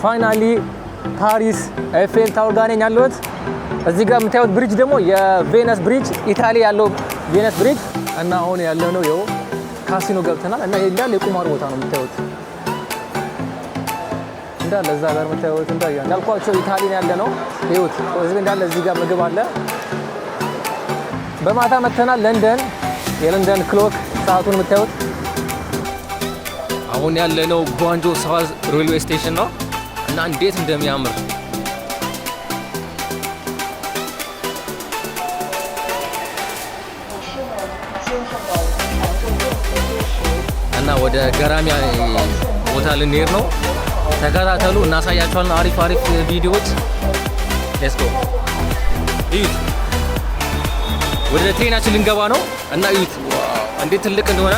Finally ፓሪስ Eiffel Tower ጋር ነኝ ያለሁት። እዚህ ጋር የምታዩት bridge ደግሞ የቬነስ bridge፣ ኢታሊ ያለው ቬነስ bridge። እና አሁን ያለነው ይኸው ካሲኖ ገብተናል። እና ይሄ እንዳለ የቁማር ቦታ ነው የምታዩት፣ እንዳለ እዛ ጋር የምታዩት እንዳለ እንዳልኳቸው ኢታሊ ነው ያለ ነው። ይኸውት እዚህ እንዳለ እዚህ ጋር ምግብ አለ። በማታ መተናል ለንደን፣ የለንደን clock ሰዓቱን የምታዩት። አሁን ያለነው ጓንጆ South railway station ነው እና እንዴት እንደሚያምር። እና ወደ ገራሚ ቦታ ልንሄድ ነው። ተከታተሉ፣ እናሳያችኋለን አሪፍ አሪፍ ቪዲዮዎች። Let's go። እዩት፣ ወደ train ኣችን ልንገባ ነው እና እዩት እንዴት ትልቅ እንደሆነ።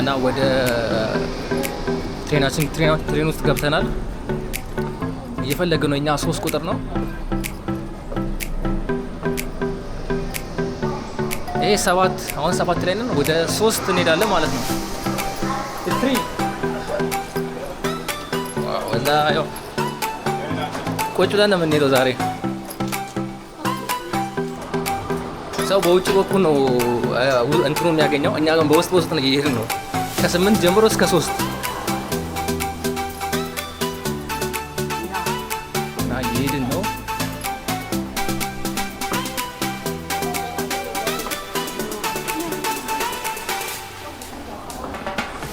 እና ወደ train ኣችን train ውስጥ ገብተናል። እየፈለግን ነው። እኛ 3 ቁጥር ነው። ይሄ 7፣ አሁን 7 ላይ ነን። ወደ 3 እንሄዳለን ማለት ነው። Three። እና ያው ቁጭ ብለን ነው የምንሄደው ዛሬ። ሰው በውጭ በኩል ነው እንትኑ የሚያገኘው፣ እኛ ግን በውስጥ በውስጥ ነው እየሄድን ነው። ከ8 ጀምሮ እስከ 3 እና እየሄድን ነው።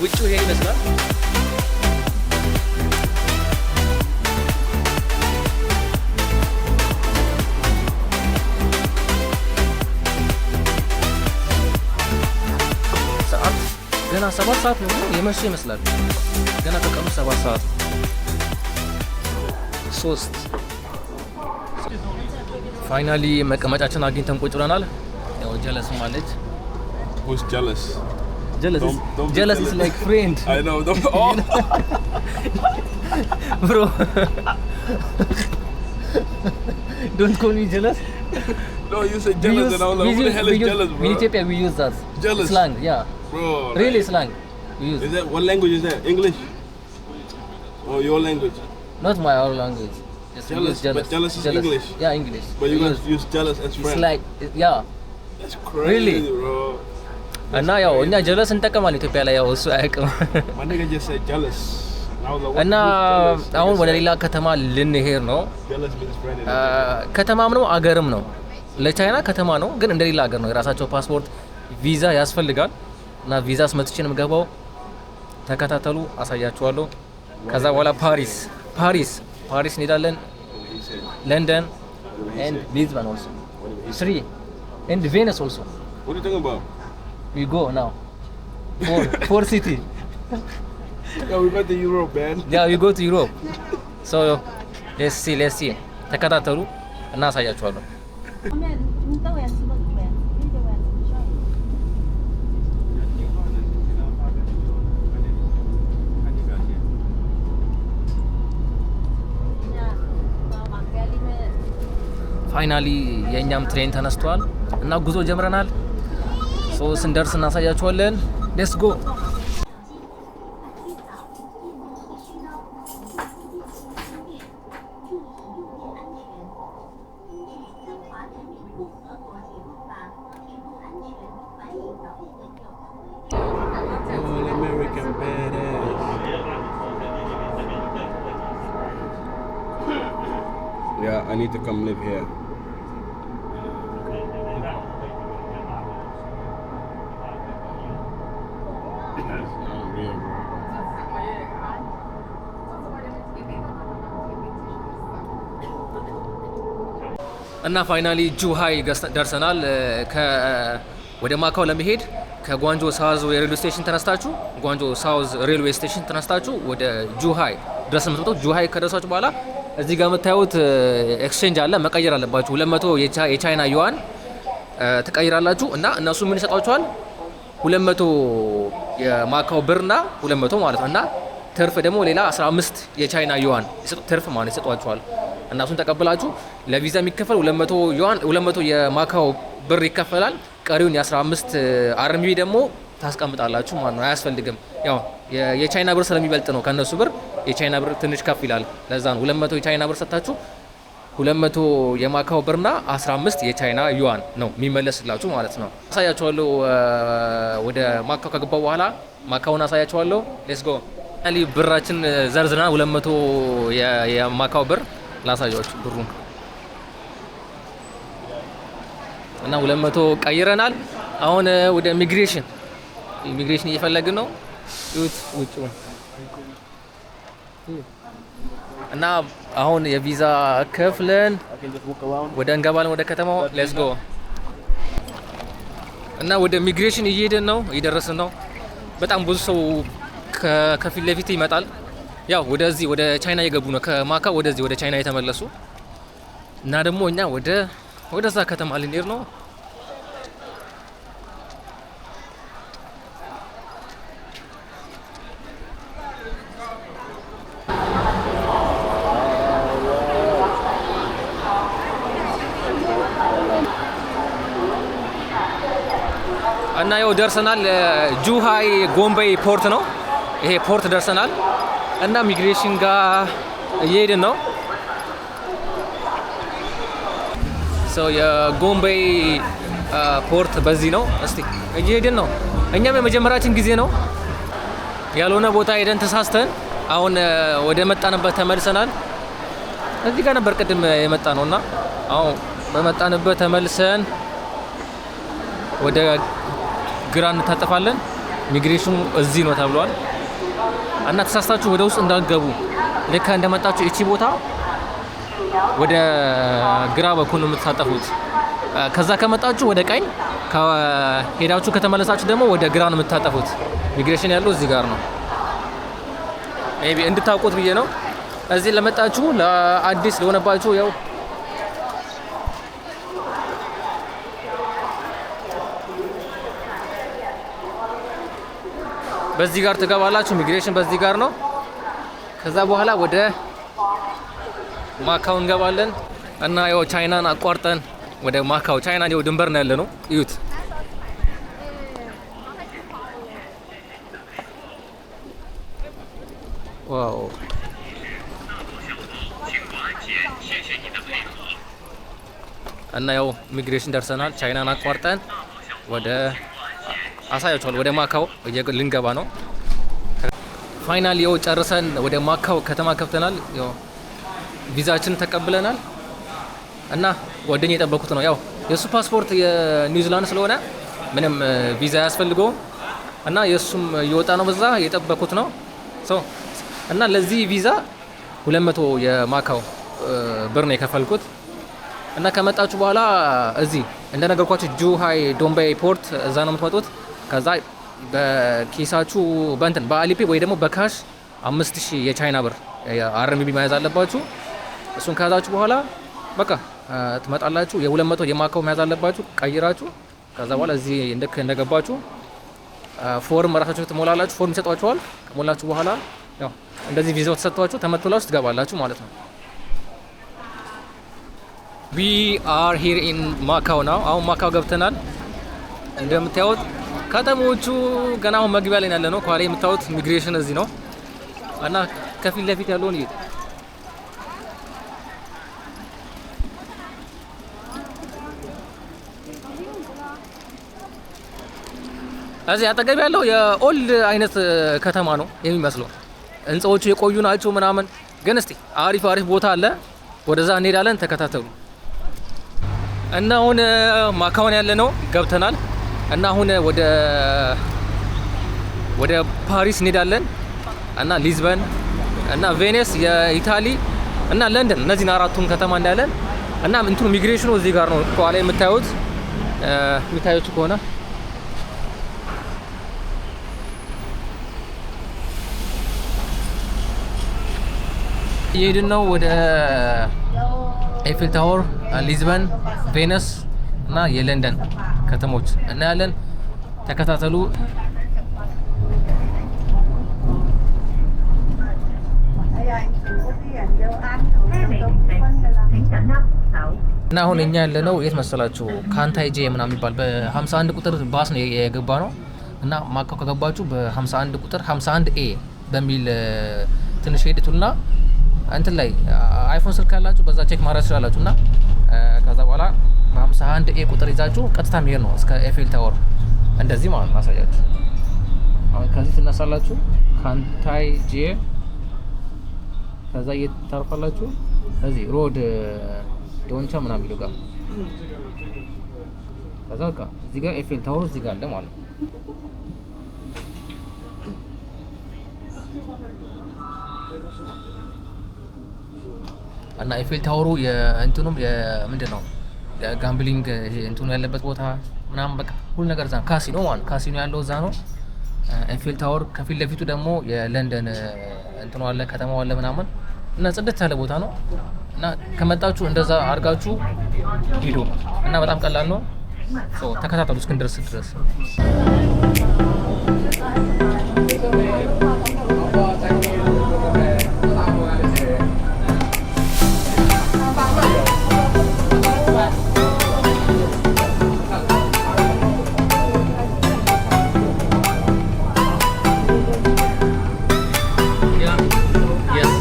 ውጭው ይሄን ይመስላል። ሰዓት ገና 7 ሰዓት ነው፣ የመሸ ይመስላል። ገና ከቀኑ 7 ሰዓት 3። Finally መቀመጫችን አግኝተን ቁጭ ብለናል። ያው ጀለስም አለች። Who's jealous? ጀለስ። Don't be ጀለስ is jealous. Like friend. I know. Don't, oh. Bro, don't call me jealous. No, you said We jealous, use, and I was like, we what the use, hell we is use, jealous, bro? In Ethiopia we use that. Jealous. Slang, yeah. Bro, like, Really slang. We use. Is that what language is that? English? Or your language? Not my own language. Just we Jealous, use jealous. But jealous is English. Yeah, English. But you We guys use use jealous as it's friend. Like, yeah. That's crazy, Really? Bro. እና ያው እኛ ጀለስ እንጠቀማለን ኢትዮጵያ ላይ፣ ያው እሱ አያውቅም። My nigga just said jealous. And I was like, what, እና who's jealous? አሁን Nigga ወደ said, ሌላ ከተማ ልንሄድ ነው። jealous means friend in Ethiopia. ከተማም ነው አገርም ነው። ለቻይና ከተማ ነው፣ ግን እንደ ሌላ ሀገር ነው። የራሳቸው ፓስፖርት፣ ቪዛ ያስፈልጋል እና ቪዛ አስመትቼ ነው የምገባው። ተከታተሉ፣ አሳያችኋለሁ። ከዛ በኋላ ፓሪስ ፓሪስ ፓሪስ እንሄዳለን። He said, ለንደን he and said, ሊዝበን also, whatever he said. Three, and ቬነስ also. What are you talking about? We go now four city. Yo, we went to Europe, man. Yeah, we go to Europe, so let's see, let's see። ተከታተሉ እና አሳያችኋለሁ። 后面你等位是不是位？你这位置小一点。人家往街里面。 Finally የእኛም train ተነስቷል እና ጉዞ ጀምረናል። So ስንደርስ እናሳያችኋለን። Let's go። 去早，运动必须高，进机不便，注意用电安全。根据《中华人民共和国铁路法》《铁路安全管理条例》的有关规定。 All American badass. Yeah, I need to come live here. That's unreal, bro. እና finally ጁሃይ ደርሰናል። ወደ ማካው ለመሄድ ከጓንጆ South የ railway station ተነስታችሁ፣ ጓንጆ South railway station ተነስታችሁ ወደ ጁሃይ ድረስ የምትመጡት። ጁሃይ ከደረሳችሁ በኋላ እዚህ ጋር የምታዩት exchange አለ፣ መቀየር አለባችሁ። 200 የቻይና ዩዋን ትቀይራላችሁ እና እነሱ ምን ይሰጧችኋል? 200 የማካው ብርና 200 ማለት ነው እና ትርፍ ደግሞ ሌላ 15 የቻይና ዩዋን ትርፍ ማለት ይሰጧችኋል። እና እሱን ተቀብላችሁ ለቪዛ የሚከፈል 200 ዩዋን፣ 200 የማካው ብር ይከፈላል። ቀሪውን የ15 RMB ደግሞ ታስቀምጣላችሁ ማለት ነው። አያስፈልግም። ያው የቻይና ብር ስለሚበልጥ ነው ከነሱ ብር የቻይና ብር ትንሽ ከፍ ይላል። ለዛ ነው 200 የቻይና ብር ሰጥታችሁ 200 የማካው ብርና 15 የቻይና ዩዋን ነው የሚመለስላችሁ ማለት ነው። አሳያችኋለሁ። ወደ ማካው ከገባው በኋላ ማካውን አሳያችኋለሁ። Let's go። ብራችን ዘርዝና 200 የማካው ብር ላሳያችሁ ብሩን እና 200 ቀይረናል። አሁን ወደ ኢሚግሬሽን እየፈለግን ነው። እዩት ውጭውን እና አሁን የቪዛ ከፍለን I can just walk around. ወደ እንገባለን ወደ ከተማው። Let's go። እና ወደ ኢሚግሬሽን እየሄድን ነው፣ እየደረስን ነው። በጣም ብዙ ሰው ከፊት ለፊት ይመጣል። ያው ወደዚህ ወደ ቻይና እየገቡ ነው፣ ከማካው ወደዚህ ወደ ቻይና የተመለሱ። እና ደግሞ እኛ ወደዛ ከተማ ልንሄድ ነው። እና ያው ደርሰናል። ጁሃይ ጎንበይ port ነው ይሄ port ደርሰናል። እና ኢሚግሬሽን ጋር እየሄድን ነው። So የጎንበይ port በዚህ ነው። እስቲ እየሄድን ነው። እኛም የመጀመሪያችን ጊዜ ነው። ያልሆነ ቦታ ሄደን ተሳስተን አሁን ወደ መጣንበት ተመልሰናል። እዚህ ጋር ነበር ቅድም የመጣ ነው እና አሁን በመጣንበት ተመልሰን ወደ ግራ እንታጠፋለን። ኢሚግሬሽኑ እዚህ ነው ተብሏል። እና ተሳስታችሁ ወደ ውስጥ እንዳትገቡ። ልክ እንደመጣችሁ እቺ ቦታ ወደ ግራ በኩል ነው የምትታጠፉት። ከዛ ከመጣችሁ ወደ ቀኝ ሄዳችሁ ከተመለሳችሁ ደግሞ ወደ ግራ ነው የምትታጠፉት። ኢሚግሬሽን ያለው እዚህ ጋር ነው። Maybe እንድታውቁት ብዬ ነው። እዚህ ለመጣችሁ ለአዲስ ለሆነባችሁ ያው በዚህ ጋር ትገባላችሁ። ኢሚግሬሽን በዚህ ጋር ነው። ከዛ በኋላ ወደ ማካው እንገባለን እና ያው ቻይናን አቋርጠን ወደ ማካው ቻይና ያው ድንበር ነው ያለነው። እዩት። Wow፣ እና ያው ኢሚግሬሽን ደርሰናል። ቻይናን አቋርጠን ወደ አሳያችኋለሁ ወደ ማካው ልንገባ ነው። Finally ያው ጨርሰን ወደ ማካው ከተማ ገብተናል። ያው ቪዛችንን ተቀብለናል እና ጓደኛ የጠበኩት ነው። ያው የእሱ ፓስፖርት የኒውዚላንድ ስለሆነ ምንም ቪዛ አያስፈልገውም እና የእሱም እየወጣ ነው፣ በዛ የጠበኩት ነው። So እና ለዚህ ቪዛ 200 የማካው ብር ነው የከፈልኩት። እና ከመጣችሁ በኋላ እዚህ እንደነገርኳችሁ ጁሃይ ዶምባይ port እዛ ነው የምትመጡት። ከዛ በኪሳችሁ በእንትን በ Alipay ወይ ደግሞ በ cash 5000 የቻይና ብር RMB መያዝ አለባችሁ። እሱን ከያዛችሁ በኋላ በቃ ትመጣላችሁ። የ200 የማካው መያዝ አለባችሁ ቀይራችሁ። ከዛ በኋላ እዚህ እንደገባችሁ ፎርም ራሳችሁ ትሞላላችሁ። ፎርም ይሰጧችኋል። ከሞላችሁ በኋላ ያው እንደዚህ ቪዛው ተሰጥቷችሁ ተመቶላችሁ ትገባላችሁ ማለት ነው። We are here in Macau now። አሁን ማካው ገብተናል። እንደምታዩት ከተሞቹ ገና አሁን መግቢያ ላይ ያለ ነው። ከኋላ የምታዩት ኢሚግሬሽን እዚህ ነው እና ከፊት ለፊት ያለውን እዩት። እዚህ አጠገብ ያለው የ old አይነት ከተማ ነው የሚመስለው። ህንፃዎቹ የቆዩ ናቸው ምናምን፣ ግን እስቲ አሪፍ አሪፍ ቦታ አለ። ወደዛ እንሄዳለን። ተከታተሉ። እና አሁን ማካውን ያለ ነው ገብተናል። እና አሁን ወደ ፓሪስ እንሄዳለን እና ሊዝበን እና ቬኔስ የኢታሊ እና ለንደን፣ እነዚህን አራቱን ከተማ እናያለን። እና እንትኑ ኢሚግሬሽኑ እዚህ ጋር ነው ከኋላ የምታዩት፣ የሚታዩት ከሆነ እየሄድን ነው ወደ ኤፍል ታወር፣ ሊዝበን፣ ቬነስ እና የለንደን ከተሞች እናያለን። ተከታተሉ። እና አሁን እኛ ያለነው የት መሰላችሁ? ካንታይ ጄ ምናምን የሚባል በ51 ቁጥር ባስ ነው የገባነው። እና ማካው ከገባችሁ በ51 ቁጥር 51 A በሚል ትንሽ ሄድቱና እንትን ላይ iPhone ስልክ ያላችሁ በዛ check ማድረግ ትችላላችሁ። እና ከዛ በኋላ በ51 A ቁጥር ይዛችሁ ቀጥታ መሄድ ነው እስከ Eiffel Tower እንደዚህ ማለት ነው። አሳያችሁ። አሁን ከዚህ ትነሳላችሁ ካንታይ ጄ፣ ከዛ የት ታርፋላችሁ? እዚህ road ዶንቻ ምናምን የሚለው ጋር። ከዛ በቃ እዚህ ጋር Eiffel Tower እዚህ ጋር አለ ማለት ነው። እና Eiffel Tower ኡ የእንትኑም የምንድን ነው gambling ይሄ እንትኑ ያለበት ቦታ ምናምን በቃ ሁሉ ነገር እዛ ነው። ካሲኖ ማለት ካሲኖ ያለው እዛ ነው። Eiffel Tower ከፊት ለፊቱ ደግሞ የለንደን እንትኑ አለ፣ ከተማው አለ ምናምን እና ጽድት ያለ ቦታ ነው። እና ከመጣችሁ እንደዛ አድርጋችሁ ሂዱ እና በጣም ቀላል ነው። So ተከታተሉ እስክንደርስ ድረስ። Yeah. Yes.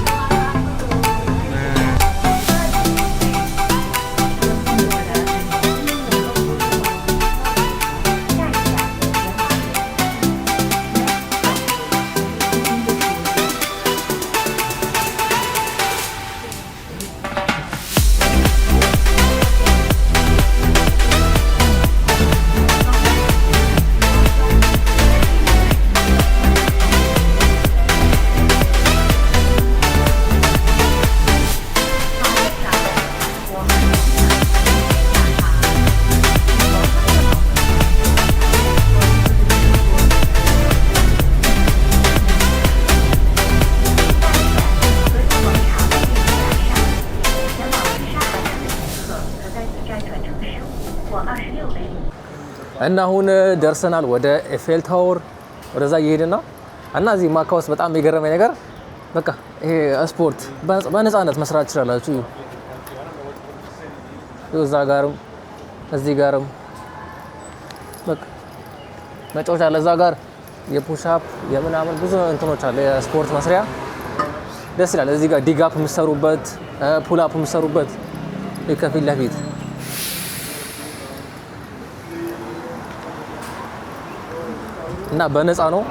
可在此债转乘15或26北里。 እና አሁን ደርሰናል ወደ Eiffel Tower፣ ወደዛ እየሄድን ነው። እና እዚህ ማካ ውስጥ በጣም የገረመኝ ነገር በቃ ይሄ ስፖርት በነፃነት መስራት ትችላላችሁ። ይኸው እዛ ጋርም እዚህ ጋርም በቃ መጫወቻ አለ። እዛ ጋር የ push up የምናምን ብዙ እንትኖች አለ፣ የስፖርት መስሪያ ደስ ይላል። እዚህ ጋር dig up የምትሰሩበት፣ pull up የምትሰሩበት ከፊት ለፊት። እና በነፃ ነው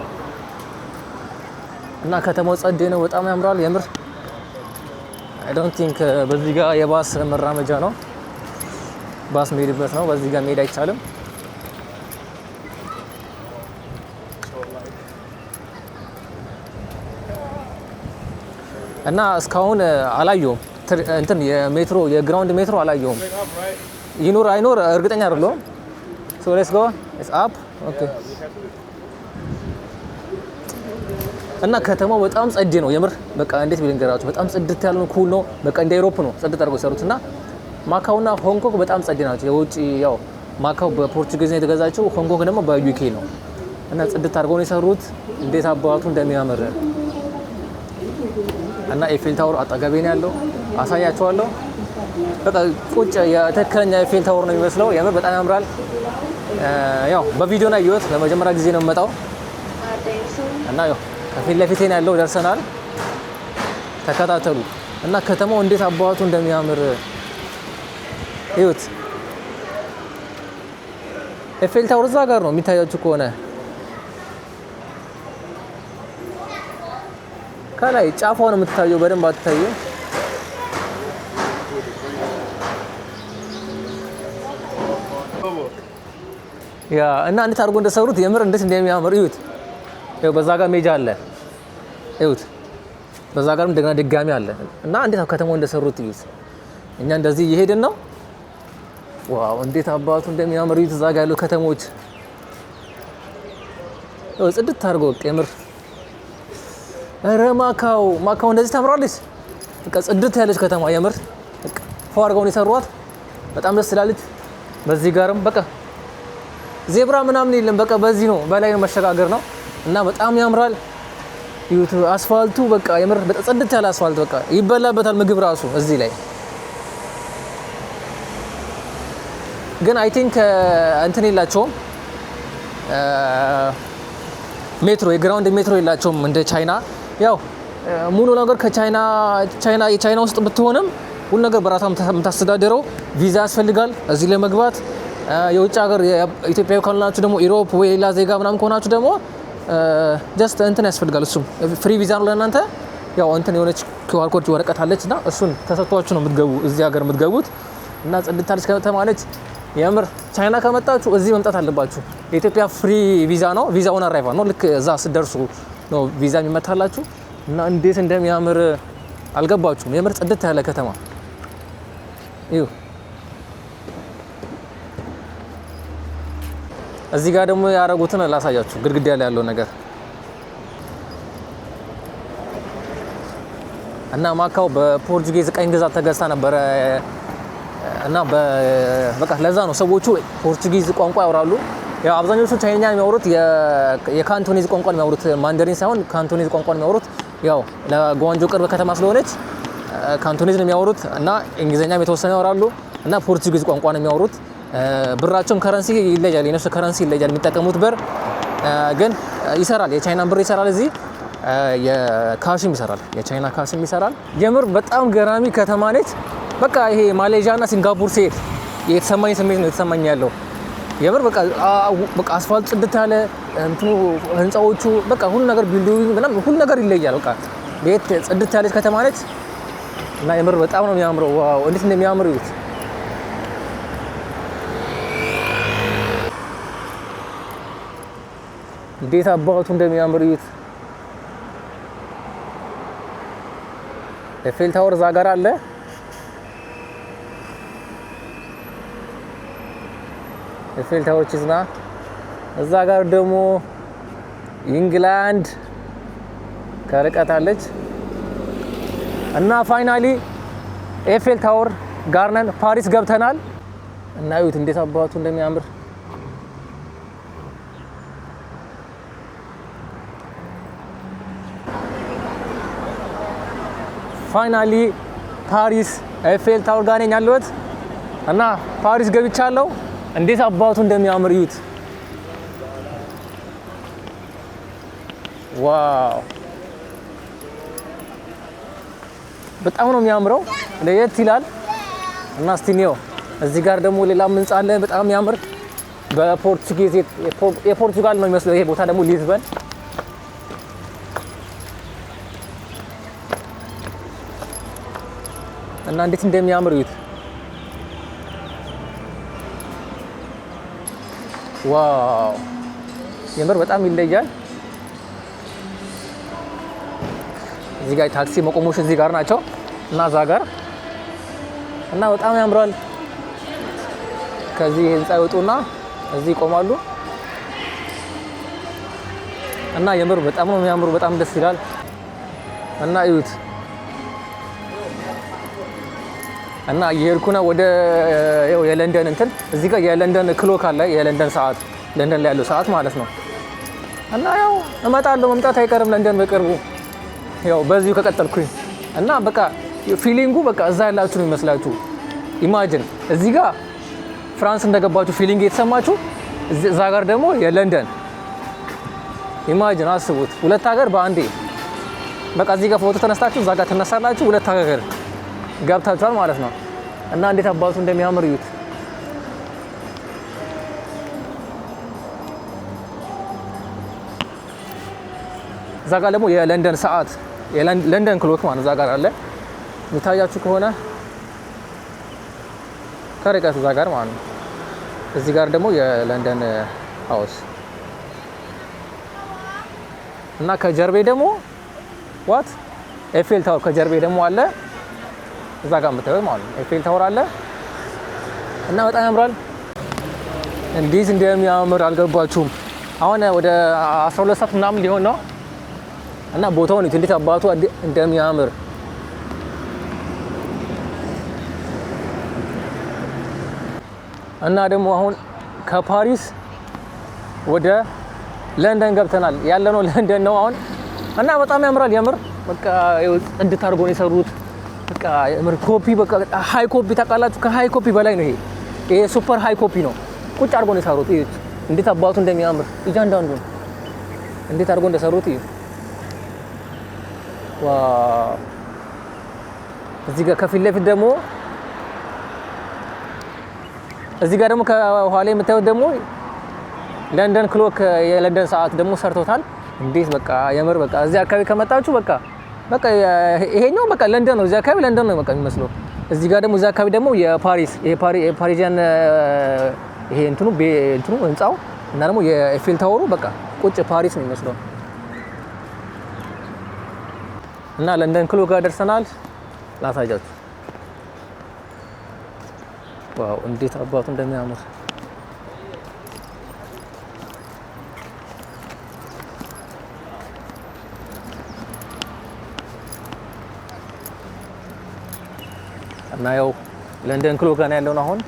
እና ከተማው ጸዴ ነው፣ በጣም ያምራል የምር። I don't think በዚህ ጋር የባስ መራመጃ ነው፣ ባስ መሄድበት ነው። በዚህ ጋር መሄድ አይቻልም። እና እስካሁን አላየሁም እንትን የሜትሮ የ ground ሜትሮ አላየሁም። ይኑር አይኑር እርግጠኛ አይደለሁም። So let's go, it's up, okay። እና ከተማው በጣም ጸዴ ነው የምር። በቃ እንዴት ብዬ ልንገራችሁ፣ በጣም ጽድት ያለ ነው፣ cool ነው። በቃ እንደ Europe ነው ጽድት አድርገው የሰሩት። እና ማካውና ሆንግ ኮንግ በጣም ጸዴ ናቸው። የውጭ ያው ማካው በ Portuguese ነው የተገዛችው፣ ሆንግ ኮንግ ደግሞ በ UK ነው። እና ጽድት አድርገው ነው የሰሩት። እንዴት አባቱ እንደሚያምር! እና Eiffel Tower አጠገቤ ነው ያለው፣ አሳያችኋለሁ። በቃ ቁጭ የትክክለኛ Eiffel Tower ነው የሚመስለው። የምር በጣም ያምራል። ያው በቪዲዮ ነው ያየሁት፣ ለመጀመሪያ ጊዜ ነው የምመጣው። እና ያው ከፊት ለፊቴ ነው ያለው፣ ደርሰናል። ተከታተሉ። እና ከተማው እንዴት አባቱ እንደሚያምር እዩት። Eiffel Tower እዛ ጋር ነው የሚታያችሁ ከሆነ ከላይ ጫፏ ነው የምትታየው፣ በደንብ አትታየም። Yeah፣ እና እንዴት አድርጎ እንደሰሩት የምር እንዴት እንደሚያምር እዩት። ይኸው በዛ ጋር ሜጃ አለ፣ እዩት። በዛ ጋርም እንደገና ድጋሚ አለ እና እንዴት ከተማው እንደሰሩት እዩት። እኛ እንደዚህ እየሄድን ነው። Wow፣ እንዴት አባቱ እንደሚያምር እዩት። እዛ ጋር ያሉ ከተሞች ይኸው ጽድት አድርጎ በቃ የምር። ኧረ ማካው ማካው እንደዚህ ታምራለች። በቃ ጽድት ያለች ከተማ የምር በቃ ፎ አድርገው ነው የሰሯት። በጣም ደስ ትላለች። በዚህ ጋርም በቃ ዜብራ ምናምን የለም። በቃ በዚህ ነው በላይ ነው መሸጋገር ነው እና በጣም ያምራል። እዩት አስፋልቱ በቃ የምር በጣም ጽድት ያለ አስፋልት በቃ ይበላበታል ምግብ ራሱ እዚህ ላይ። ግን I think እንትን የላቸውም፣ ሜትሮ፣ የ ground ሜትሮ የላቸውም እንደ ቻይና። ያው ሙሉ ነገር ከቻይና፣ ቻይና የቻይና ውስጥ ብትሆንም ሁሉ ነገር በራሷ የምታስተዳድረው፣ ቪዛ ያስፈልጋል እዚህ ለመግባት። የውጭ ሀገር ኢትዮጵያዊ ካልሆናችሁ ደግሞ፣ Europe ወይ ሌላ ዜጋ ምናምን ከሆናችሁ ደግሞ just እንትን ያስፈልጋል። እሱም free ቪዛ ነው ለእናንተ። ያው እንትን የሆነች QR code ወረቀት አለች እና እሱን ተሰጥቷችሁ ነው የምትገቡ እዚህ ሀገር የምትገቡት። እና ጽድት ያለች ከተማ ነች። የምር ቻይና ከመጣችሁ እዚህ መምጣት አለባችሁ። የኢትዮጵያ free ቪዛ ነው። Visa on arrival ነው። ልክ እዛ ስትደርሱ ነው ቪዛ የሚመታላችሁ። እና እንዴት እንደሚያምር አልገባችሁም። የምር ጽድት ያለ ከተማ እዩ። እዚህ ጋር ደግሞ ያደረጉትን ላሳያችሁ፣ ግድግዳ ላይ ያለው ነገር። እና ማካው በ Portuguese ቅኝ ግዛት ተገዝታ ነበረ እና በቃ ለዛ ነው ሰዎቹ Portuguese ቋንቋ ያወራሉ። ያው አብዛኞቹ ቻይንኛ የሚያወሩት የ Cantonese ቋንቋ የሚያወሩት፣ Mandarin ሳይሆን Cantonese ቋንቋ የሚያወሩት። ያው ለጓንጆ ቅርብ ከተማ ስለሆነች Cantonese ነው የሚያወሩት እና እንግሊዝኛም የተወሰነ ያወራሉ እና Portuguese ቋንቋ ነው የሚያወሩት። ብራቸውም currency ይለያል፣ የነሱ currency ይለያል። የሚጠቀሙት ብር ግን ይሰራል። የቻይናን ብር ይሰራል እዚህ፣ የ cash ም ይሰራል፣ የቻይና cash ም ይሰራል። የምር በጣም ገራሚ ከተማ ነች። በቃ ይሄ ማሌዥያ እና ሲንጋፖር ሲሄድ የተሰማኝ ስሜት ነው የተሰማኝ ያለው። የምር በቃ አስፋልት ጽድት ያለ፣ እንትኑ ህንፃዎቹ፣ በቃ ሁሉ ነገር፣ building ምናምን ሁሉ ነገር ይለያል። በቃ ለየት ጽድት ያለች ከተማ ነች እና የምር በጣም ነው የሚያምረው። Wow፣ እንዴት እንደሚያምር እዩት። እንዴት አባቱ እንደሚያምር እዩት። Eiffel Tower እዛ ጋር አለ። Eiffel Tower ቺዝና እዛ ጋር ደግሞ ኢንግላንድ ከርቀት አለች። እና finally Eiffel Tower ጋር ነን። ፓሪስ ገብተናል። እና እዩት እንዴት አባቱ እንደሚያምር። Finally ፓሪስ Eiffel Tower ጋር ነኝ ያለሁት እና ፓሪስ ገብቻለሁ። እንዴት አባቱ እንደሚያምር እዩት። Wow፣ በጣም ነው የሚያምረው፣ ለየት ይላል። እና እስቲ እንየው። እዚህ ጋር ደግሞ ሌላም ህንጻ አለ በጣም የሚያምር፣ በ Portuguese፣ የፖርቱጋል ነው የሚመስለው። ይሄ ቦታ ደግሞ ሊዝበን። እና እንዴት እንደሚያምር እዩት። Wow፣ የምር በጣም ይለያል። እዚህ ጋር ታክሲ መቆሞች እዚህ ጋር ናቸው እና እዛ ጋር እና በጣም ያምራል። ከዚህ ህንፃ ይወጡና እዚህ ይቆማሉ እና የምር በጣም ነው የሚያምሩ። በጣም ደስ ይላል እና እዩት። እና እየሄድኩ ነው ወደ ያው የለንደን እንትን፣ እዚህ ጋር የለንደን clock አለ፣ የለንደን ሰዓት፣ ለንደን ላይ ያለው ሰዓት ማለት ነው። እና ያው እመጣለሁ፣ መምጣት አይቀርም ለንደን በቅርቡ ያው በዚሁ ከቀጠልኩኝ። እና በቃ feeling ኡ በቃ እዛ ያላችሁ ነው የሚመስላችሁ። Imagine እዚህ ጋር ፍራንስ እንደገባችሁ feeling የተሰማችሁ፣ እዛ ጋር ደግሞ የለንደን፣ imagine አስቡት፣ ሁለት ሀገር በአንዴ። በቃ እዚህ ጋር ፎቶ ተነስታችሁ እዛ ጋር ትነሳላችሁ፣ ሁለት ሀገር ገብታችኋል ማለት ነው። እና እንዴት አባቱ እንደሚያምር እዩት። እዛ ጋር ደግሞ የለንደን ሰዓት፣ የለንደን clock ማለት እዛ ጋር አለ፣ የሚታያችሁ ከሆነ ከርቀት እዛ ጋር ማለት ነው። እዚህ ጋር ደግሞ የለንደን house እና ከጀርቤ ደግሞ what፣ Eiffel Tower ከጀርቤ ደግሞ አለ፣ እዛ ጋር የምታዩት ማለት ነው። Eiffel Tower አለ እና በጣም ያምራል። እንዴት እንደሚያምር አልገባችሁም። አሁን ወደ 12 ሰዓት ምናምን ሊሆን ነው እና ቦታውን እዩት እንዴት አባቱ እንደሚያምር። እና ደግሞ አሁን ከፓሪስ ወደ ለንደን ገብተናል። ያለነው ለንደን ነው አሁን እና በጣም ያምራል። የምር በቃ ይኸው ጽድት አድርጎ ነው የሰሩት። በቃ የምር ኮፒ፣ በቃ high copy ታውቃላችሁ፣ ከ high copy በላይ ነው ይሄ። ይሄ super high copy ነው። ቁጭ አድርጎ ነው የሰሩት። እዩት እንዴት አባቱ እንደሚያምር እያንዳንዱ እንዴት አድርጎ እንደሰሩት እዩ። Wow! እዚህ ጋር ከፊት ለፊት ደግሞ እዚህ ጋር ደግሞ ከኋላ የምታዩት ደግሞ ለንደን clock የለንደን ሰዓት ደግሞ ሰርቶታል። እንዴት በቃ የምር በቃ እዚህ አካባቢ ከመጣችሁ በቃ በቃ ይሄኛው በቃ ለንደን ነው። እዚህ አካባቢ ለንደን ነው በቃ የሚመስለው። እዚህ ጋር ደግሞ እዚህ አካባቢ ደግሞ የፓሪስ የ Parisian ይሄ እንትኑ እንትኑ ህንጻው እና ደግሞ የኤፌል tower ኡ በቃ ቁጭ ፓሪስ ነው የሚመስለው። እና ለንደን clock ጋር ደርሰናል። ላሳያችሁ። Wow እንዴት አባቱ እንደሚያምር። እና ያው ለንደን clock ጋር ያለውን አሁን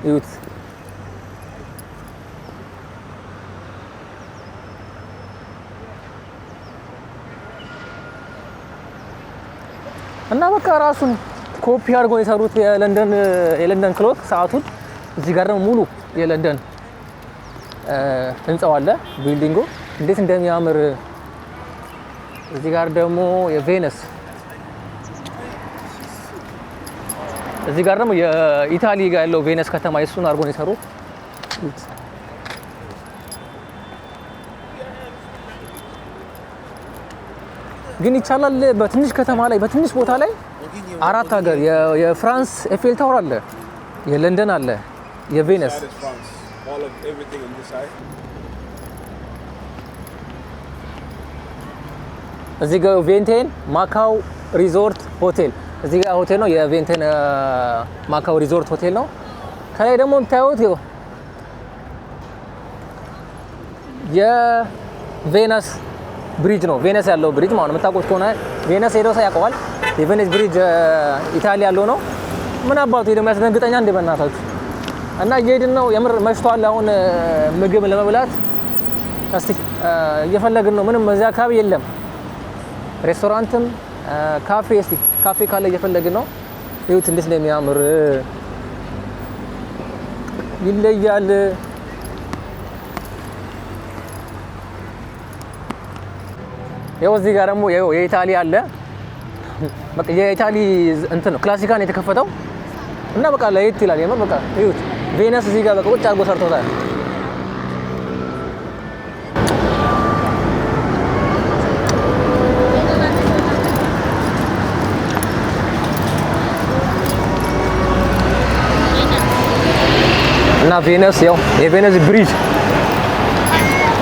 እዩት። እና በቃ ራሱን ኮፒ አድርጎ የሰሩት የለንደን clock ሰዓቱን። እዚህ ጋር ደግሞ ሙሉ የለንደን ህንጻው አለ፣ building ኡ እንዴት እንደሚያምር። እዚህ ጋር ደግሞ የቬነስ፣ እዚህ ጋር ደግሞ የኢታሊ ጋር ያለው ቬነስ ከተማ የሱን አድርጎ ነው የሰሩት። ግን ይቻላል በትንሽ ከተማ ላይ በትንሽ ቦታ ላይ አራት ሀገር የፍራንስ ኤፌል tower አለ፣ የለንደን አለ፣ የቬነስ። Side is France. All of everything on this side. እዚህ ጋር ቬንቴን ማካው ሪዞርት ሆቴል እዚህ ጋር ሆቴል ነው። የቬንቴን ማካው ሪዞርት ሆቴል ነው። ከላይ ደግሞ የምታዩት የቬነስ bridge ነው። ቬነስ ያለው bridge ማለት ነው። የምታውቁት ከሆነ ቬነስ ሄደው ሰው ያውቀዋል። የቬነስ bridge ኢታሊ ያለው ነው። ምን አባቱ ደግሞ ያስደንግጠኛ እንደ በእናታችሁ። እና እየሄድን ነው። የምር መሽቷል። አሁን ምግብ ለመብላት እስቲ እየፈለግን ነው። ምንም እዚያ አካባቢ የለም። ሬስቶራንትም ካፌ፣ እስቲ ካፌ ካለ እየፈለግን ነው። ይሁት እንዴት እንደሚያምር ይለያል። ይኸው እዚህ ጋር ደግሞ የኢታሊ አለ። በቃ የኢታሊ እንትን ነው ክላሲካን የተከፈተው እና በቃ ለየት ይላል። የምር በቃ እዩት። ቬነስ እዚህ ጋር በቃ ቁጭ አድርጎ ሰርቶታል። እና ቬነስ ያው የቬነስ bridge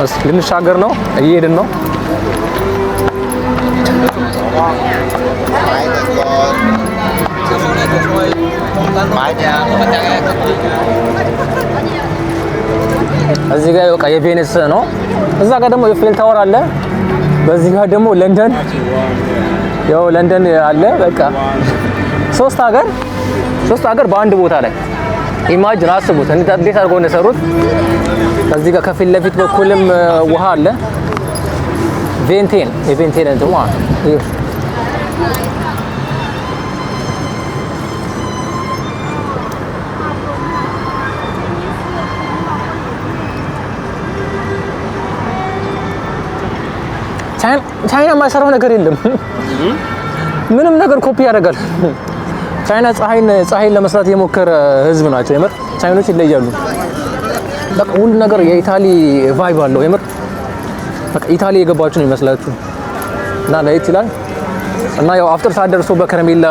እስኪ ልንሻገር ነው፣ እየሄድን ነው። እዚህ ጋር በቃ የቬነስ ነው። እዛ ጋር ደግሞ የኤፌል tower አለ። በዚህ ጋር ደግሞ ለንደን ያው ለንደን አለ። በቃ ሶስት ሀገር በአንድ ቦታ ላይ imagine አስቡት፣ እንዴት አድርገው እንደሰሩት። ከዚህ ጋር ከፊት ለፊት በኩልም ውሃ አለ። ቬንቴን የቬንቴን እንትን ማለት ነው። ቻይና የማይሰራው ነገር የለም። ምንም ነገር ኮፒ ያደርጋል። ቻይና ፀሐይን ለመስራት የሞከረ ህዝብ ናቸው። የምር ቻይኖች ይለያሉ። በቃ ሁሉ ነገር የኢታሊ vibe አለው። የምር በቃ ኢታሊ የገባችሁ ነው ይመስላችሁ እና ለየት ይላል። እና ያው አፍጥር ሰዓት ደርሶ በከረሜላ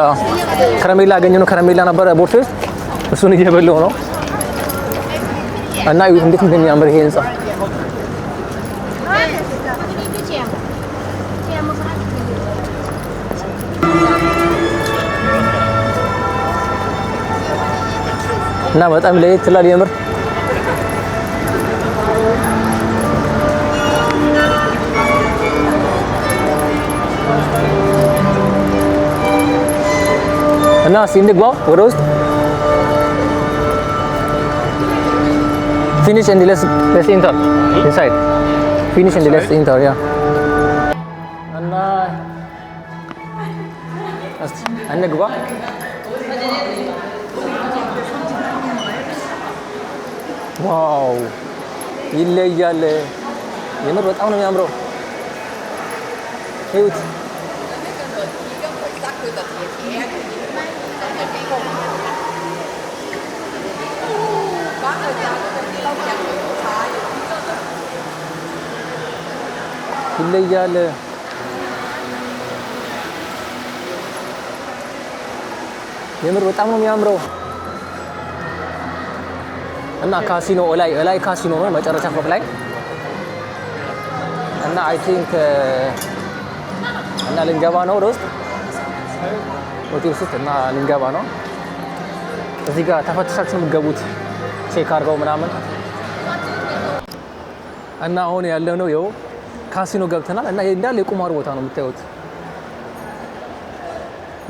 ከረሜላ ያገኘነው ከረሜላ ነበረ ቦርሴ ውስጥ፣ እሱን እየበላሁ ነው። እና እዩት እንዴት እንደሚያምር ይሄ ህንጻ። እና በጣም ለየት ይላል የምር። እና እስኪ እንግባ ወደ ውስጥ። Finish and let's enter inside. Finish and let's enter, yeah. እና እስኪ እንግባ። Wow ይለያል። የምር በጣም ነው የሚያምረው። እዩት። ይለያል። የምር በጣም ነው የሚያምረው። እና ካሲኖ እላይ እላይ ካሲኖ ነው መጨረሻ ፎቅ ላይ። እና I think እና ልንገባ ነው ወደ ውስጥ፣ ሆቴል ውስጥ እና ልንገባ ነው። እዚህ ጋር ተፈትሻችሁ ነው የምትገቡት፣ check አድርገው ምናምን። እና አሁን ያለነው ይኸው ካሲኖ ገብተናል። እና እንዳለ የቁማር ቦታ ነው የምታዩት፣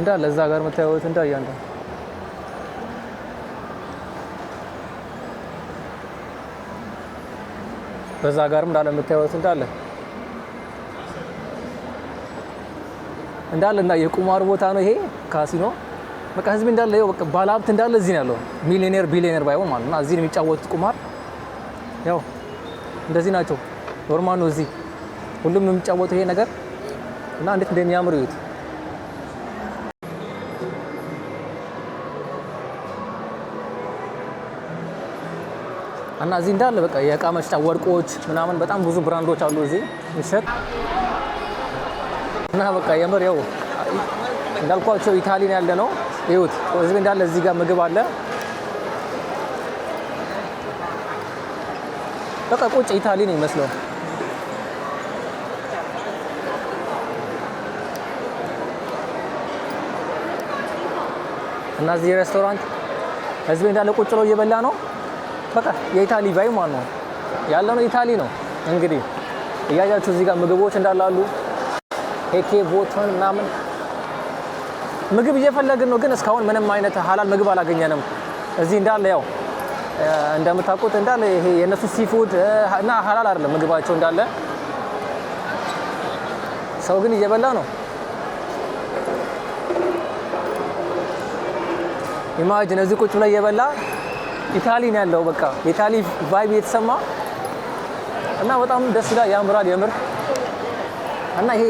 እንዳለ እዛ ጋር የምታዩት እንዳለ እያንዳንዱ በዛ ጋርም እንዳለ የምታዩት እንዳለ እንዳለ እና የቁማር ቦታ ነው ይሄ ካሲኖ። በቃ ህዝብ እንዳለ ይኸው በቃ ባለሀብት እንዳለ እዚህ ነው ያለው። ሚሊዮኔር ቢሊዮኔር ባይሆን ማለት ነው። እዚህ ነው የሚጫወቱት ቁማር። ያው እንደዚህ ናቸው። Normal ነው እዚህ ሁሉም ነው የሚጫወተው ይሄ ነገር። እና እንዴት እንደሚያምር እዩት። እና እዚህ እንዳለ በቃ የእቃ መሸጫ ወርቆች ምናምን በጣም ብዙ brand ኦች አሉ እዚህ የሚሸጥ። እና በቃ የምር ያው እንዳልኳቸው ኢታሊን ያለ ነው። ይሁት እዚህ እንዳለ እዚህ ጋር ምግብ አለ። በቃ ቁጭ ኢታሊ ነው የሚመስለው። እና እዚህ ሬስቶራንት ህዝብ እንዳለ ቁጭ ብሎ እየበላ ነው። በቃ የኢታሊ vibe ማለት ነው ያለ ነው። ኢታሊ ነው እንግዲህ እያያችሁ እዚህ ጋር ምግቦች እንዳላሉ ሄኬ ቦቶን ምናምን ምግብ እየፈለግን ነው፣ ግን እስካሁን ምንም አይነት ሀላል ምግብ አላገኘንም። እዚህ እንዳለ ያው እንደምታውቁት እንዳለ ይሄ የእነሱ seafood እና ሀላል አይደለም ምግባቸው እንዳለ። ሰው ግን እየበላ ነው። Imagine እዚህ ቁጭ ብለህ እየበላ ኢታሊ ነው ያለው። በቃ የኢታሊ vibe እየተሰማ እና በጣም ደስ ይላል፣ ያምራል የምር። እና ይሄ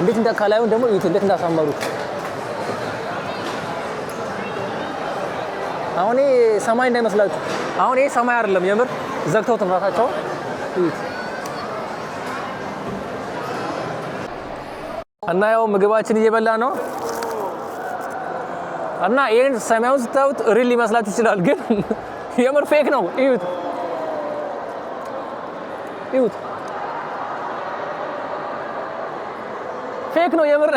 እንዴት እንደ ከላዩን ደግሞ እዩት እንዴት እንዳሳመሩት። አሁን ይሄ ሰማይ እንዳይመስላችሁ። አሁን ይሄ ሰማይ አይደለም የምር ዘግተውት ነው ራሳቸው። እዩት። እና ያው ምግባችን እየበላ ነው። እና ይሄን ሰማዩን ስታዩት real ሊመስላችሁ ይችላል፣ ግን የምር fake ነው። እዩት እዩት፣ Fake ነው የምር።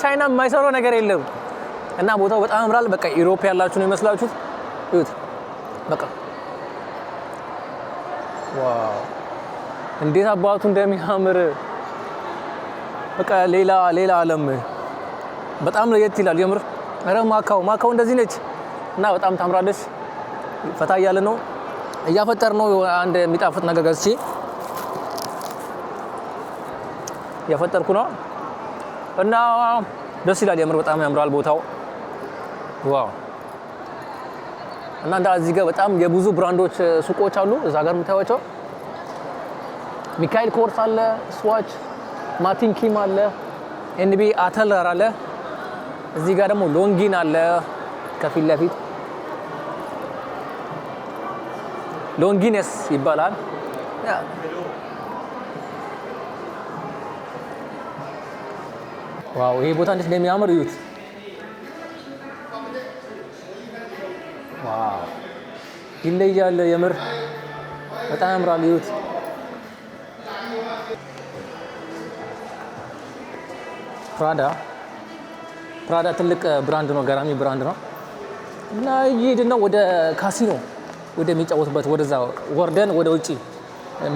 ቻይና የማይሰራው ነገር የለም። እና ቦታው በጣም ያምራል። በቃ Europe ያላችሁ ነው ይመስላችሁት። እዩት በቃ wow እንዴት አባቱ እንደሚያምር፣ በቃ ሌላ ሌላ ዓለም፣ በጣም ለየት ይላል የምር። ኧረ ማካው ማካው እንደዚህ ነች እና በጣም ታምራለች። ፈታ እያለ ነው እያፈጠር ነው። አንድ የሚጣፍጥ ነገር ገዝቼ እያፈጠርኩ ነው እና ደስ ይላል የምር፣ በጣም ያምራል ቦታው፣ wow። እና እንዳ እዚህ ጋር በጣም የብዙ brand ኦች ሱቆች አሉ። እዛ ጋር የምታዩቸው Michael Kors አለ፣ Swatch፣ Martin Kim አለ፣ NB Atelier አለ። እዚህ ጋር ደግሞ Longines አለ፣ ከፊት ለፊት Longines ይባላል። Wow ይሄ ቦታ እንዴት እንደሚያምር እዩት። Wow ይለያል የምር፣ በጣም ያምራል። እዩት። Prada፣ Prada ትልቅ brand ነው፣ ገራሚ brand ነው። እና እየሄድን ነው ወደ ካሲኖ ወደሚጫወቱበት፣ ወደዛ ወርደን ወደ ውጪ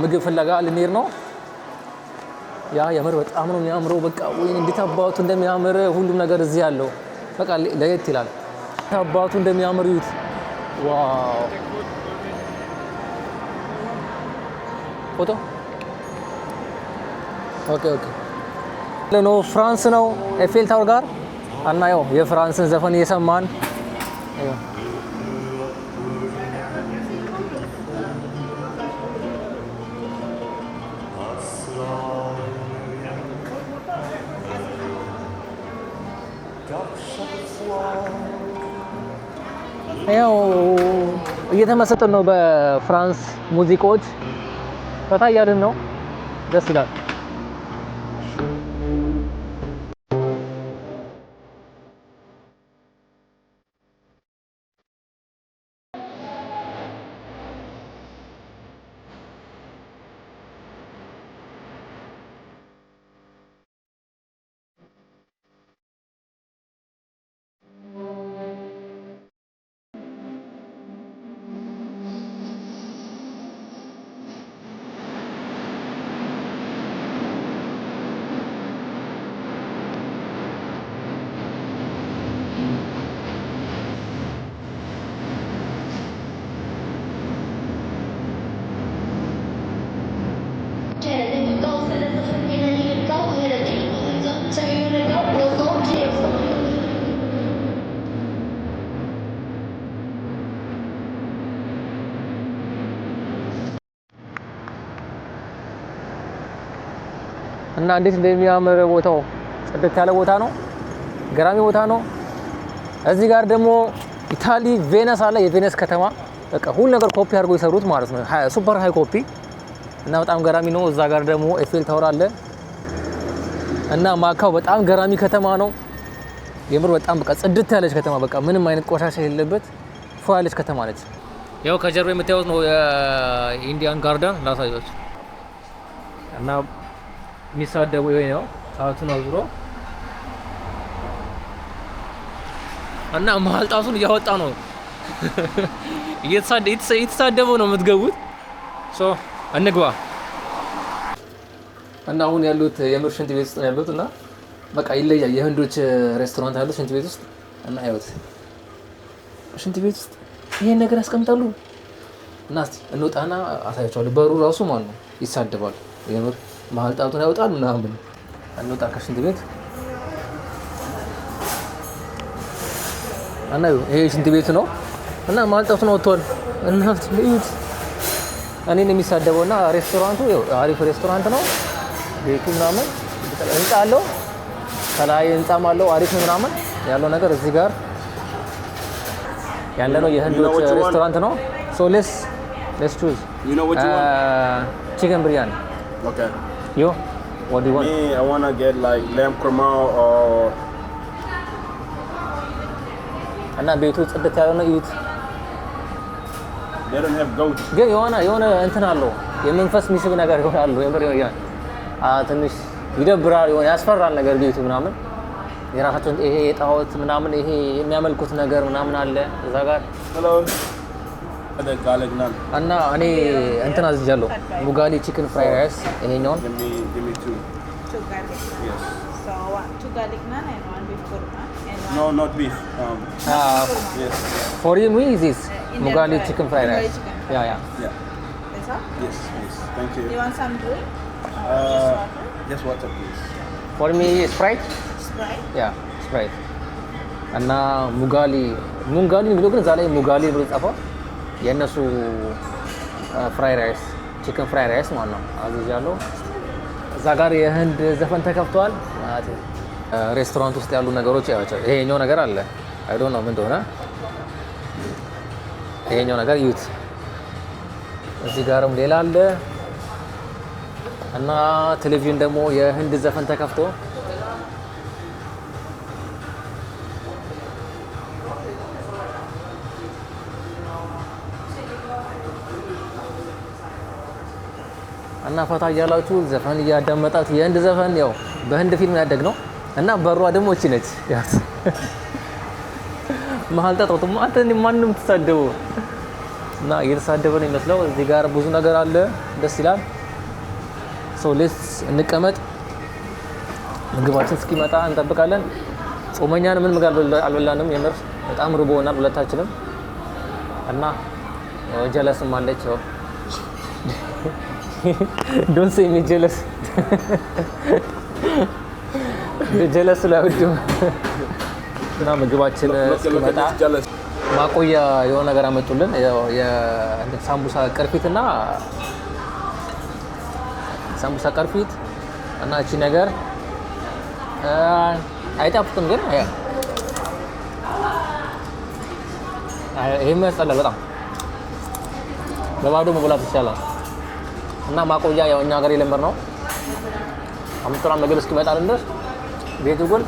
ምግብ ፍለጋ ልንሄድ ነው። ያ የምር በጣም ነው የሚያምረው። በቃ ወይኔ እንዴት አባቱ እንደሚያምር፣ ሁሉም ነገር እዚህ ያለው በቃ ለየት ይላል። አባቱ እንደሚያምር እዩት። Wow ፎቶ okay okay no ፍራንስ ነው Eiffel Tower ጋር። እና ያው የፍራንስን ዘፈን እየሰማን። ያው እየተመሰጥን ነው በፍራንስ ሙዚቃዎች ፈታ እያልን ነው። ደስ ይላል። እና እንዴት እንደሚያምር ቦታው፣ ጽድት ያለ ቦታ ነው። ገራሚ ቦታ ነው። እዚህ ጋር ደግሞ ኢታሊ ቬነስ አለ። የቬነስ ከተማ በቃ ሁሉ ነገር ኮፒ አድርገው የሰሩት ማለት ነው። Super high copy እና በጣም ገራሚ ነው። እዛ ጋር ደግሞ Eiffel Tower አለ እና ማካው በጣም ገራሚ ከተማ ነው። የምር በጣም በቃ ጽድት ያለች ከተማ፣ በቃ ምንም አይነት ቆሻሻ የሌለበት ፏ ያለች ከተማ ነች። ያው ከጀርባ የምታዩት ነው የ Indian Garden ላሳያችሁ። እና የሚሳደቡ ይሄ ነው። ጣቱን አዙሮ እና መሀል ጣቱን እያወጣ ነው፣ እየተሳደበው ነው የምትገቡት። So እንግባ። እና አሁን ያሉት የምር ሽንት ቤት ውስጥ ነው ያሉት እና በቃ ይለያል። የህንዶች ሬስቶራንት ያሉት ሽንት ቤት ውስጥ እና ያዩት ሽንት ቤት ውስጥ ይሄን ነገር ያስቀምጣሉ። እና እስቲ እንውጣና አሳያቸዋለሁ። በሩ ራሱ ማለት ነው ይሳደባል። የምር መሀል ጣቱን ያወጣል ምናምን። እንውጣ ከሽንት ቤት እና ይሄ ሽንት ቤቱ ነው እና መሀል ጣቱን አወጥቷል። እና እዩት፣ እኔን የሚሳደበው። እና ሬስቶራንቱ አሪፍ ሬስቶራንት ነው። ቤቱ ምናምን ህንፃ አለው፣ ከላይ ህንፃም አለው፣ አሪፍ ነው ምናምን ያለው ነገር። እዚህ ጋር ያለ ነው የህንዶች ሬስቶራንት ነው። So let's choose. You know what you want? Chicken biryani. Okay. You, what do you want? Me, I wanna get like lamb korma or እና ቤቱ ጽድት ያለ ነው። እዩት። They don't have goat. ግን የሆነ እንትን አለው፣ የመንፈስ የሚስብ ነገር የሆነ አለው። የምር ትንሽ ይደብራል፣ የሆነ ያስፈራል ነገር ቤቱ ምናምን። የራሳቸውን ይሄ የጣዖት ምናምን ይሄ የሚያመልኩት ነገር ምናምን አለ እዛ ጋር። Hello. The garlic naan. እና እኔ እንትን አዝጃለሁ፣ Mughlai chicken fried rice ይሄኛውን። Give me two. Two garlic naan. Yes. So one, two garlic naan and one beef korma and one No, not beef. Yes. For you this Indian Mughlai chicken fried Mughlai rice. Chicken fried. Yeah. Yeah. That's all. Yes, please. Thank you. You want some drink? Or just water? Just water, please. For me Sprite. Sprite. Yeah, Sprite. እና Mughlai Mughlai ብሎ ግን እዛ ላይ Mughlai ብሎ ጻፈው። የእነሱ fried rice፣ chicken fried rice ማለት ነው አዝዣለሁ። እዛ ጋር የህንድ ዘፈን ተከፍቷል ማለት ነው። ሬስቶራንት ውስጥ ያሉ ነገሮች ያቸው ይሄኛው ነገር አለ። I don't know ምን እንደሆነ። ይሄኛው ነገር እዩት። እዚህ ጋርም ሌላ አለ እና ቴሌቪዥን ደግሞ የህንድ ዘፈን ተከፍቶ። እና ፈታ እያላችሁ ዘፈን እያዳመጣችሁ፣ የህንድ ዘፈን፣ ያው በህንድ ፊልም ያደግ ነው። እና በሯ ደግሞ እቺ ነች። ያት መሀል ጣጣው አንተ ማንም ትሳደቡ እና እየተሳደበ ነው የሚመስለው። እዚህ ጋር ብዙ ነገር አለ፣ ደስ ይላል። So let's እንቀመጥ፣ ምግባችን እስኪመጣ እንጠብቃለን። ጾመኛን ምን ምግብ አልበላንም። የምር በጣም ርቦናል ሁለታችንም። እና ያው ጀለስም አለች። ያው don't say me ጀለስ፣ ጀለስ ስላይወድም። እና ምግባችን Look, look at እስኪመጣ this jealous. ማቆያ የሆነ ነገር አመጡልን። ያው የእንትን ሳምቡሳ ቅርፊት እና ሳምቡሳ ቅርፊት እና እቺ ነገር አይጣፍጥም ግን yeah። ይሄም ያስጠላል በጣም፣ በባዶ መብላት ይቻላል። እና ማቆያ ያው እኛ ሀገር የለመድነው አምጥራ ምግብ እስኪመጣልን ድረስ። ቤቱ ግን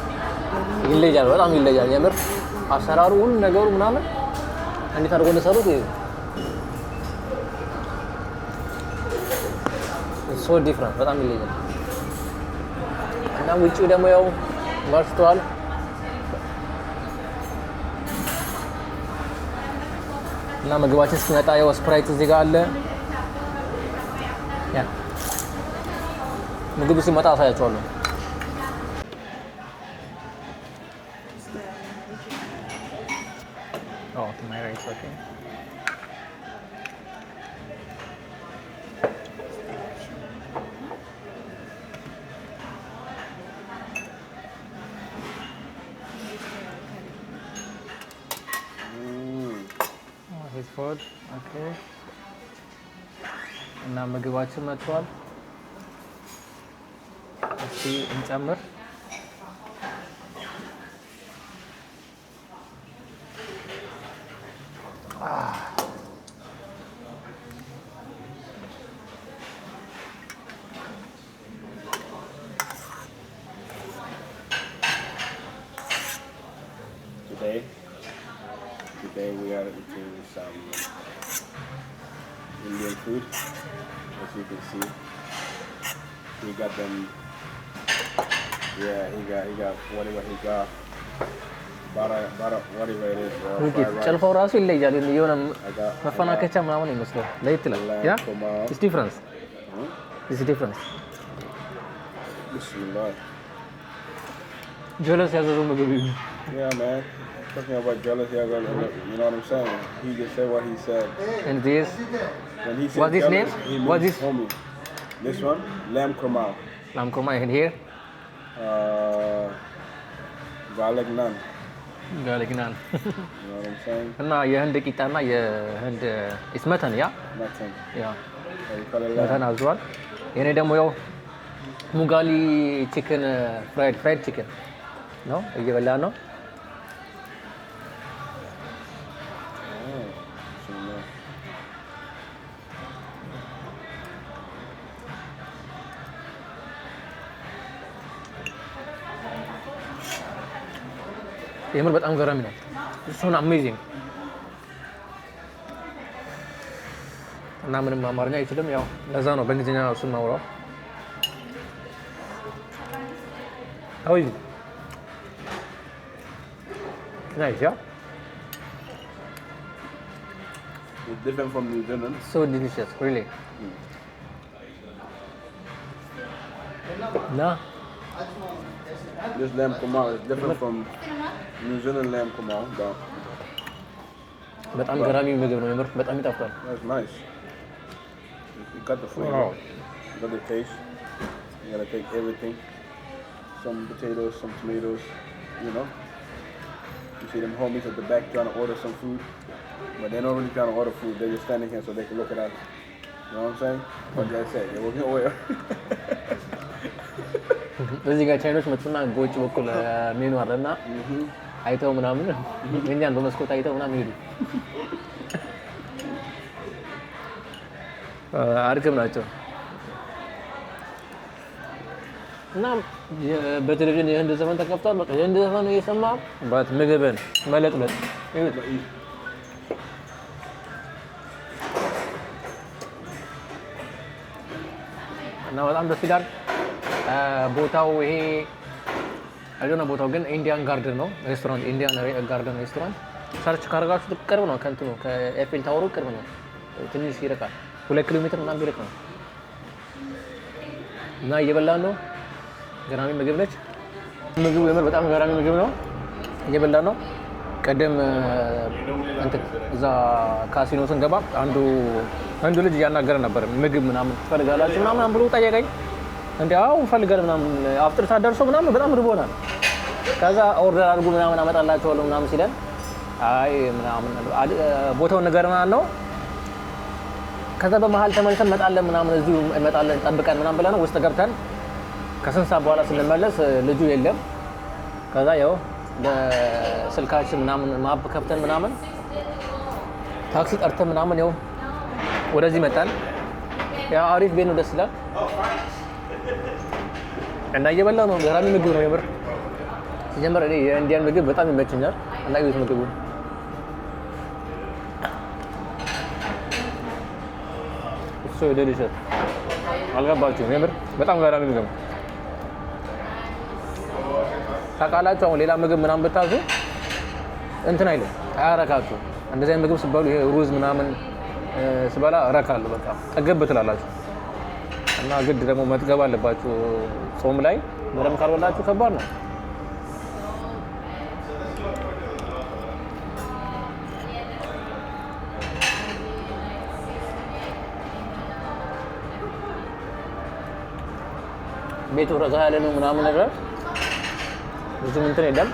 ይለያል፣ በጣም ይለያል። የምር አሰራሩ፣ ሁሉ ነገሩ ምናምን እንዴት አድርጎ እንደሰሩት so different፣ በጣም ይለያል። እና ውጪው ደግሞ ያው መሽቷል። እና ምግባችን እስኪመጣ ያው Sprite እዚህ ጋር አለ። Yeah፣ ምግቡ ሲመጣ አሳያቸዋለሁ። Oh, to my right, okay. Oh, his food, okay. እና ምግባችን መጥቷል። እስቲ እንጨምር። Today we are eating some Indian food. As you can see, he got them. Yeah, he got whatever he got. Butter, butter, whatever it is, bro. Fried rice. ጭልፋው ራሱ ይለያል። የሆነ I got መፈናከቻ ምናምን ይመስላል። ለየት ይላል። Yeah, it's difference, it's difference። Bismillah. ጀለስ ያዘዘው ምግብ ይሁን። Yeah, man. Talking about jealousy, you know what I'm saying? He just said what he said. And this When he said What's his jealous, name? he What's means this? homie. This one, lamb korma. Lamb korma, and here? Garlic naan. Garlic naan. You know what I'm saying? እና የህንድ ቂጣና የህንድ it's mutton, yeah? Mutton. Yeah. What you call it, lamb? Mutton አዟል። የኔ ደግሞ ያው Mughlai chicken, fried chicken ነው እየበላ ነው። Oh, bismillah. የምር በጣም ገራሚ ነው። እሱን amazing። እና ምንም አማርኛ አይችልም። ያው ለዛ ነው በእንግሊዝኛ እሱን ማውራው። How is it? Nice, yeah? It's different from New Zealand. So delicious, really. እና This lamb korma is different from New Zealand lamb korma, but በጣም ገራሚ ምግብ ነው። የምር በጣም ይጣፍጣል። that's nice. You got the flavor, you got the taste. You gotta take everything. Some potatoes, some tomatoes. You see them homies at the back trying to order some food, but they're not really trying to order food. They're just standing here so they can look at us. You know what I'm saying? But like I said, they will get oil. እዚህ ጋር ቻይኖች መጡና በውጭ በኩል ሜኑ አለና አይተው ምናምን እኛን በመስኮት አይተው ምናምን ሄዱ። አድክም ናቸው። እና በቴሌቪዥን የህንድ ዘፈን ተከፍቷል። በቃ የህንድ ዘፈን እየሰማ በት ምግብን መለጥለጥ ይሁት። But eat. እና በጣም ደስ ይላል። ቦታው ይሄ አይዶነ ቦታው ግን Indian Garden ነው ሬስቶራንት፣ Indian Garden restaurant search ካደረጋችሁት ቅርብ ነው፣ ከእንትኑ ከ Eiffel Tower ኡ ቅርብ ነው። ትንሽ ይርቃል፣ 2 ኪሎ ሜትር ምናምን ቢርቅ ነው። እና እየበላን ነው። ገራሚ ምግብ ነች። ምግቡ የምር በጣም ገራሚ ምግብ ነው። እየበላን ነው። ቀደም እንትን እዛ ካሲኖ ስንገባ አንዱ ልጅ እያናገረ ነበር። ምግብ ምናምን ትፈልጋላችሁ ምናምን ብሎ ጠየቀኝ። እንዲ አዎ እንፈልጋለን ምናምን፣ አፍጥር ሰዓት ደርሶ ምናምን በጣም ርቦናል። ከዛ order አድርጉ ምናምን አመጣላችኋለሁ ምናምን ሲለን አይ ምናምን ቦታውን ንገረን አልነው። ከዛ በመሀል ተመልሰን እንመጣለን ምናምን፣ እዚሁ እንመጣለን ጠብቀን ምናምን ብለን ውስጥ ገብተን ከስንት ሰዓት በኋላ ስንመለስ ልጁ የለም። ከዛ ያው በስልካችን ምናምን map ከፍተን ምናምን ታክሲ ጠርተን ምናምን ያው ወደዚህ መጣን። ያ አሪፍ ቤት ነው፣ ደስ ይላል እና እየበላ ነው። ገራሚ ምግብ ነው የምር። ሲጀመር እኔ የ Indian ምግብ በጣም ይመቸኛል እና እዩት ምግቡ። እሱ delicious። አልገባችሁም? የምር በጣም ገራሚ ምግብ ነው። ታውቃላችሁ፣ አሁን ሌላ ምግብ ምናምን ብታዙ እንትን አይልም፣ አያረካችሁ። እንደዚህ አይነት ምግብ ስትበሉ፣ ይሄ ሩዝ ምናምን ስበላ እረካለሁ። በቃ ጠገብ ትላላችሁ። እና ግድ ደግሞ መጥገብ አለባችሁ። ጾም ላይ በደንብ ካልበላችሁ ከባድ ነው። ቤቱ ረጋ ያለ ነው ምናምን ነገር፣ ብዙም እንትን የለም።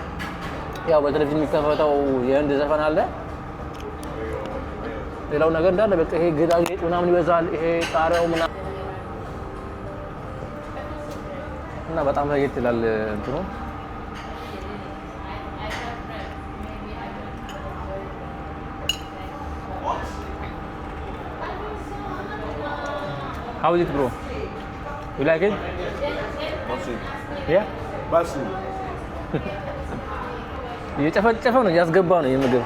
ያው በቴሌቪዥን የሚከፈተው የህንድ ዘፈን አለ። ሌላው ነገር እንዳለ በቃ ይሄ ጌጣጌጥ ምናምን ይበዛል። ይሄ ጣሪያው ምናምን እና በጣም ለየት ይላል እንትኑ። How is it, bro? You like it? Basi. Yeah? Basi. እየጨፈጨፈ ነው፣ እያስገባ ነው የምግብ።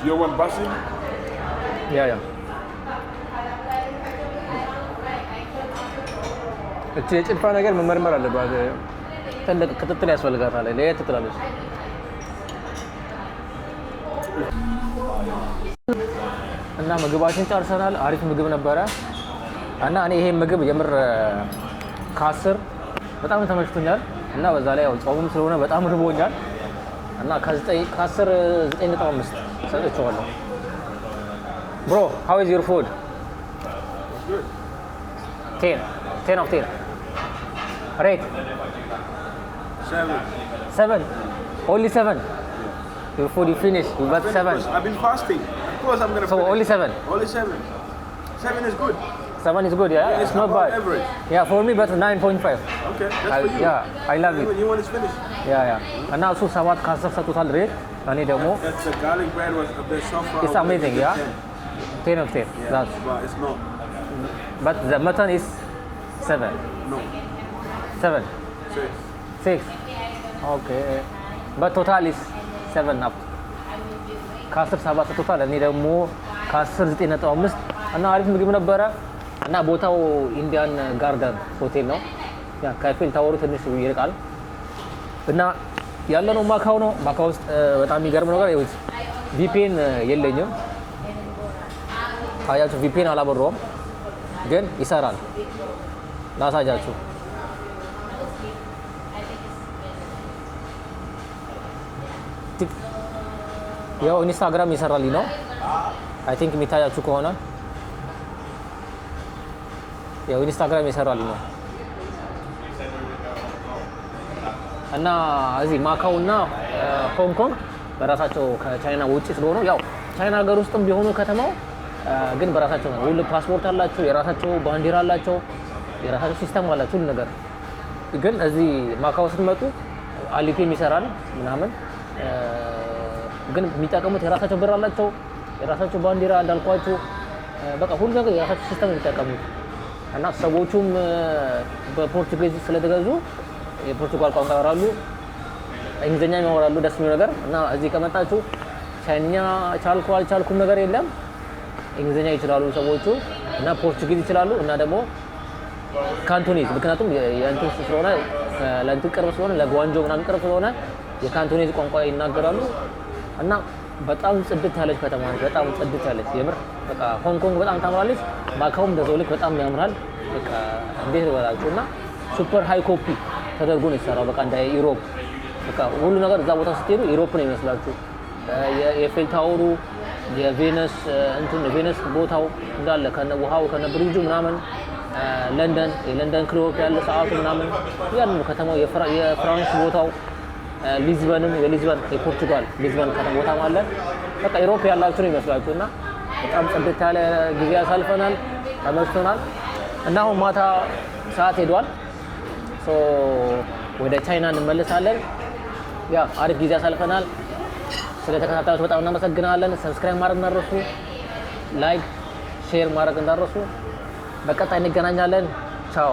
You want basi? Yeah። እቺ የጭልፋ ነገር መመርመር አለባት። ትልቅ ክትትል ያስፈልጋታል። ለየት ትላለች። እና ምግባችን ጨርሰናል። አሪፍ ምግብ ነበረ እና እኔ ይሄ ምግብ የምር ከ10 በጣም ተመችቶኛል። እና በዛ ላይ ያው ጾምም ስለሆነ በጣም ርቦኛል እና ከ10 9.5 ሰጥቼዋለሁ። Bro, how is your food? It's good. 10 10 of 10 rate? 7. 7? Only 7? Your food, you finish, you got 7. I've been fasting. Of course I'm gonna So finish. only 7? Only 7. 7 is good. 7 is good, yeah? It's It's not above bad. average. Yeah, for me, but 9.5. Okay, that's for you. Yeah, I love it. You want it finished. Yeah. እና እሱ 7 ከ10 ሰጥቶታል rate። እኔ ደግሞ That's the garlic bread was a bit softer. It's amazing, yeah? 10 of 10. Yeah, That's but it's not. But the mutton is 7? No. 7? 6. 6, okay, but total is 7 up። ከ10 7 ሰጥቶታል። እኔ ደግሞ ከ10 9.5 እና አሪፍ ምግብ ነበረ እና ቦታው Indian Garden ሆቴል ነው። Yeah፣ ከ Eiffel Tower ኡ ትንሽ ይርቃል እና ያለነው ማካው ነው። ማካው ውስጥ በጣም የሚገርም ነገር ይኸውት VPN የለኝም። አያችሁ፣ VPN አላበራውም፣ ግን ይሰራል። ላሳያችሁ። ያው Instagram ይሰራልኝ ነው። I think የሚታያችሁ ከሆነ ያው Instagram ይሰራልኝ ነው። እና እዚህ ማካው እና ሆንግ ኮንግ በራሳቸው ከቻይና ውጭ ስለሆኑ፣ ያው ቻይና ሀገር ውስጥም ቢሆኑ ከተማው ግን በራሳቸው ነው። ሁሉ ፓስፖርት አላቸው፣ የራሳቸው ባንዲራ አላቸው፣ የራሳቸው system አላቸው፣ ሁሉ ነገር። ግን እዚህ ማካው ስትመጡ Alipay ም ይሰራል ምናምን፣ ግን የሚጠቀሙት የራሳቸው ብር አላቸው፣ የራሳቸው ባንዲራ እንዳልኳችሁ፣ በቃ ሁሉ ነገር የራሳቸው system ነው የሚጠቀሙት። እና ሰዎቹም በ Portuguese ስለተገዙ የፖርቱጋል ቋንቋ ያወራሉ፣ እንግሊዝኛ ያወራሉ። ደስ የሚለው ነገር እና እዚህ ከመጣችሁ ቻይንኛ ቻልኩ አልቻልኩም ነገር የለም። እንግሊዝኛ ይችላሉ ሰዎቹ እና Portuguese ይችላሉ እና ደግሞ Cantonese፣ ምክንያቱም የእንትን ስለሆነ፣ ለእንትን ቅርብ ስለሆነ፣ ለጓንጆ ምናምን ቅርብ ስለሆነ የ Cantonese ቋንቋ ይናገራሉ። እና በጣም ጽድት ያለች ከተማ ነች። በጣም ጽድት ያለች፣ የምር በቃ ሆንግ ኮንግ በጣም ታምራለች። ማካውም እንደዛው ልክ በጣም ያምራል። በቃ እንዴት ልበላችሁ እና super high copy ተደርጎ ነው የተሰራው። በቃ እንደ Europe፣ በቃ ሁሉ ነገር እዛ ቦታ ስትሄዱ Europe ነው ይመስላችሁ። የ Eiffel Tower ኡ፣ የቬነስ እንትን፣ ቬነስ ቦታው እንዳለ ከነ ውሃው ከነ ብሪጁ ምናምን፣ ለንደን የለንደን clock ያለ ሰዓቱ ምናምን ያሉ ከተማው፣ የፍራንስ ቦታው፣ ሊዝበንም የሊዝበን የፖርቱጋል ሊዝበን ከተማ ቦታም አለ። በቃ Europe ያላችሁ ነው ይመስላችሁ እና በጣም ጽድት ያለ ጊዜ ያሳልፈናል፣ ተመችቶናል። እና አሁን ማታ ሰዓት ሄዷል። So ወደ ቻይና እንመለሳለን። Yeah፣ አሪፍ ጊዜ ያሳልፈናል። ስለተከታተላችሁ በጣም እናመሰግናለን። Subscribe ማድረግ እንዳትረሱ። Like፣ share ማድረግ እንዳትረሱ። በቀጣይ እንገናኛለን። ቻው።